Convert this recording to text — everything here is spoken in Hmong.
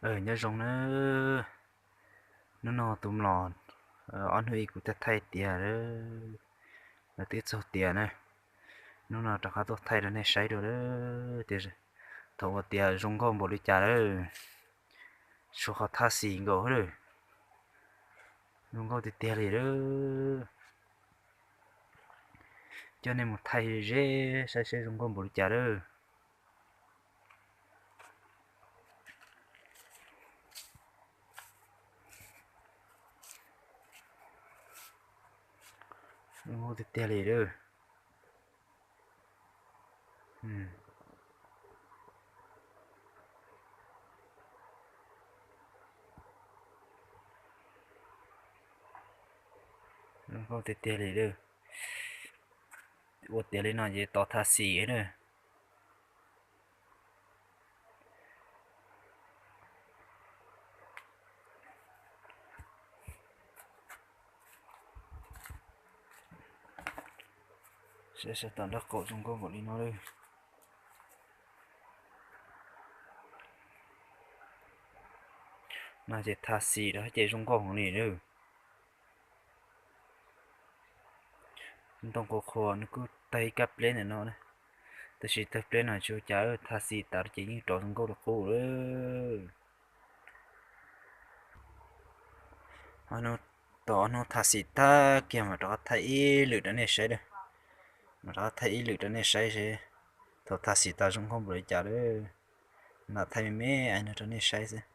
Nyob zoo na, hnub no tus mlom ob hnub ib kuv thiaj thaij tias lawv twb txaug tias na, hnub no rov qab tuaj thaij rau nej saib dua lawm tias thaum ua tias zoo nkauj npaum li cas lawm, tshuav qhov thaj xim nkaus lawm, zoo nkauj tiag tiag li lawm. Coj nej mus thaij ze saib seb zoo nkauj npaum li cas lawm. Zoo nkauj tiag tiag li lawm. Zoo nkauj tiag tiag li lawm. Ua tiav li no ces tos thaj xim na. Saib saib tom nraub qaum zoo nkauj npaum li no lawm. No ces thaj xim rau ces zoo nkauj heev li lawm. Ntoo qhuav qhuav nws kuj tawg ib kab pleb ntawm no, tab sis tawg pleb no tsis ua cas, thaj xim tas ces yeej rov zoo nkauj li qub lawm. Tom ob hnub thaj xim tag kiag mas rov qab thaij ib lwm rau nej saib, mas rov qab thaij ib lwm rau nej saib seb thaum thaj xim tas zoo nkauj npaum li cas lawm. Lam thaij me me no rau nej saib xwb.